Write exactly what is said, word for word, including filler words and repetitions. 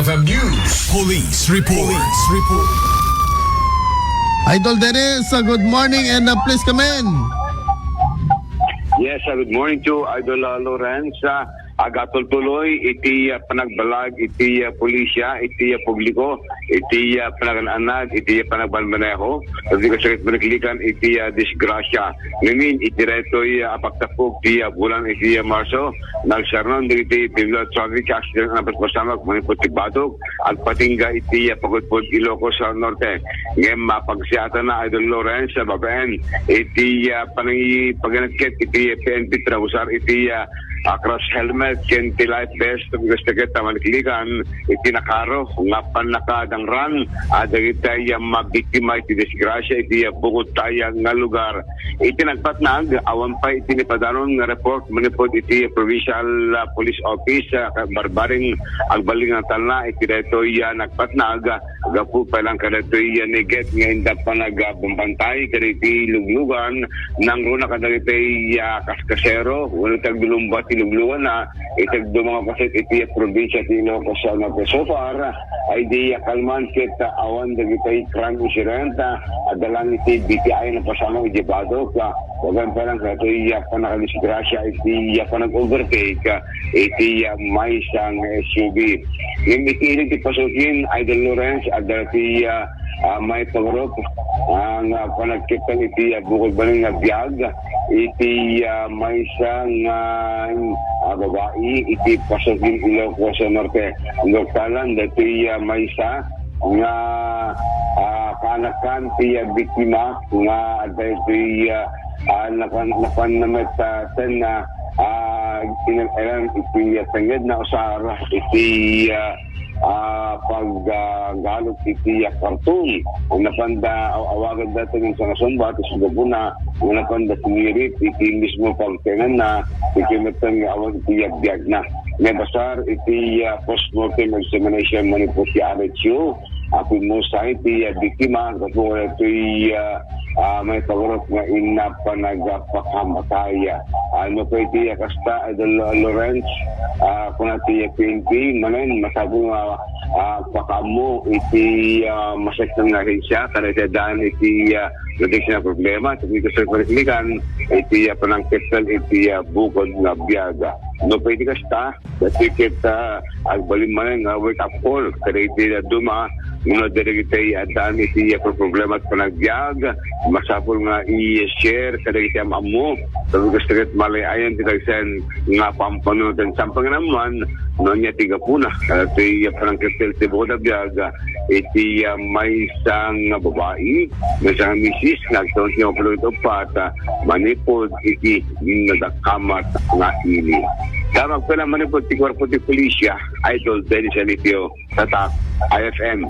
F M News. Police report. Police report. Idol Dennis, uh, good morning and, uh, please come in. Yes, uh, good morning to Idol, uh, Lawrence. Uh, agatultuloy iti, uh, panagbalag iti, uh, pulisya, iti, uh, publiko, iti, uh, panagan-anag, iti, uh, panagbalmaneho. Iti kasakit maniklikan iti, uh, disgrasya. Ngamin, iti daytoy, uh, apagtapog ti, uh, bulan iti, uh, Marso, nagsarnon dagiti Traffic Accident a napaspasamak manipud ti Batok, agpatingga iti, ah, pagudpod Ilocos, ah, Norte. Ngem mapagsiatanna, Idol Lawrence, a babaen iti, ah, panangi-, paginatket iti P N P trabusar iti, ah, ah, crash helmet ken ti life vest, tapno kasdagiti maniklikan iti nakaro nga pannakadangran, ah, dagiti, ah, mabiktima iti disgrasya iti, ah, bukod taya nga lugar. Iti nagpatnag, awan pay iti nipadanon nga report manipud iti Provincial, ah, Police Office, ah, barbareng agbalin nga talna iti daytoy, ah, nagpatnag, ah, gapu pay lang kadaytoy, ah, niget nga inda panagabambantay kadagiti luglugan, nangruna kadagiti, ah, kaskasero, wenno ti agdulumba ti luglugan na, iti agduma nga paset iti probinsya ti Ilocos Norte. So far, ay di kalman ket, ah, awan dagiti crime incident, ah, adda lang iti B P I a napasamak iti Batok, ah, awan pay lang kadaytoy, ah, pannakadisgrasya iti, ah, panag-overtake, ah, iti, ah, maysa nga S U V. Ngem iti ili ti pasukin, Idol Lawrence, adda ti, ah, ah, maipagarup, ah, nga panagkettan iti, ah, bukod balin nga biag iti, ah, maysa nga, ah, babai iti pasukin Ilocos Norte. Doktalan daytoy, ah, maysa nga, ah, kaanakan ti, ah, biktima nga daytoy, ah, ah, napan-, napan na met, ah, ten, ah, ah, iti, ah, tengnged na usar iti, ah, ah, pag, ah, galop iti, ah, karton. Napanda aw-, awagan daytoy nga sumbat, iti gapuna, napanda sinirit iti mismo pagtengnganna, iti metten nga awan iti biagna. Naibasar iti, ah, postmortem examination manipud ti R H U, a pimmusay ti, ah, biktima, gapu kadaytoy, ah, ah, maipagarup nga inna panagpakamatay. Ah, no pay ti, ah, kasta, Idol Lawrence, ah, kuna ti, ah, P N P, manen, masapul nga, ah, pakaammo iti, ah, maseknan nga ahensya, kada iti daan iti, ah, nagdagsa nga problema, iti kasakriklikan, iti, ah, panangkettel, iti, ah, bukod nga biag. No pay ti kasta, daytoy ket, ah, agbalin manen nga wake-up call kadagiti dadduma, wenno dagiti addaan iti, ah, problema iti panagbiag, masapul nga i-share kadagiti am-ammo, tapno kasta ket malay-ayan ti dagsen nga pampanunoten. Saan pay nga naammoan no ania ti gapuna kadaytoy, ah, panangkettel ti bukod a biag, ah, iti, ah, maysa nga babai, maysa nga misis nga agtawen ti mapulo ket uppat, ah, manipud iti nadakamat nga ili. Damag pay lang manipud ti kuerpo ti pulisya, Idol Dennis Alipio, Tatak, I F M.